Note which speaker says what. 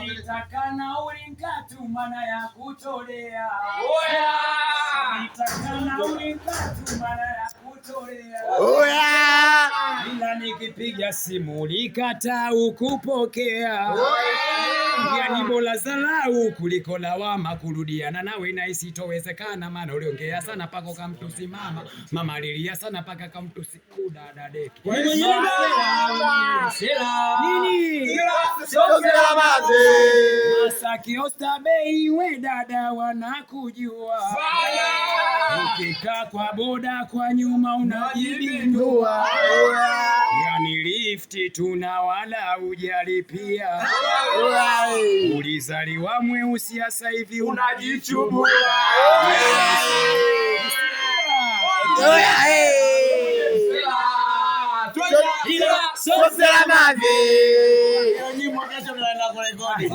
Speaker 1: Nitaka nauli nkatumana ya kutolea. Nitaka nauli nkatumana ya kutolea. Ila nikipiga simu ulikataa ukupokea. Yani bora dharau kuliko lawama, kurudiana nawe na isitowezekana, maana uliongea sana pako kamtusi mama, mama alilia sana paka kamtusi kudadadeki. Nini? Masaki Oysterbay, we dada wanakujua, ukikaa kwa boda kwa nyuma unajibindua, yani lifti tuna wala hujalipia. Ulizaliwa mweusi sasa hivi unajichubua.
Speaker 2: Sio salama.
Speaker 3: Nyinyi mwaka kesho mnaenda kurekodi.